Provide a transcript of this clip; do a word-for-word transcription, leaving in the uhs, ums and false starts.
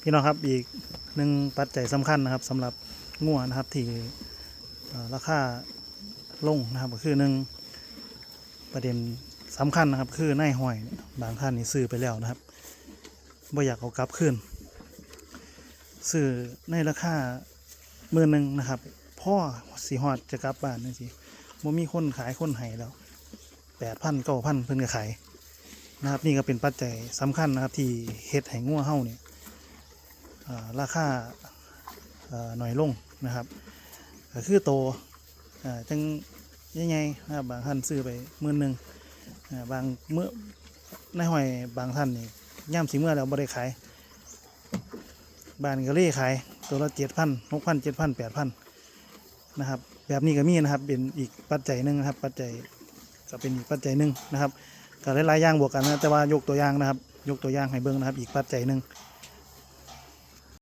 พี่น้องครับ อีกหนึ่งปัจจัยสำคัญนะครับสำหรับงัวนะครับที่เอ่อราคาลงนะครับ ก็คือหนึ่งประเด็นสำคัญนะครับ คือนายห้อยเนี่ยบางท่านนี่ซื้อไปแล้วนะครับบ่อยากเอากลับคืน ซื้อในราคาหมื่นหนึ่งนะครับ พอสิฮอดจะกลับบ้านจังซี่ บ่มีคนขายคนให้แล้ว แปดพัน เก้าพัน เพิ่นก็ขายนะครับ นี่ก็เป็นปัจจัยสำคัญนะครับที่เฮ็ดให้งัวเฮาเนี่ยอ่าราคาเอ่อน้อยลงนะครับ ก็คือโตอ่าจั่งใหญ่ๆนะครับ บางท่านซื้อไปหมื่นหนึ่งอ่าบางมื้อนายห้อยบางท่านนี่ยามสิเมือแล้วบ่ได้ขาย บ้านก็เลยขายตัวละเจ็ดพัน หกพัน เจ็ดพัน แปดพัน นะครับ แบบนี้ก็มีนะครับ เป็นอีกปัจจัยหนึ่งนะครับ ปัจจัยก็เป็นอีกปัจจัยหนึ่งนะครับ ก็หลายๆอย่างบวกกันนะ แต่ว่ายกตัวอย่างนะครับ ยกตัวอย่างให้เบิ่งนะครับ อีกปัจจัยหนึ่ง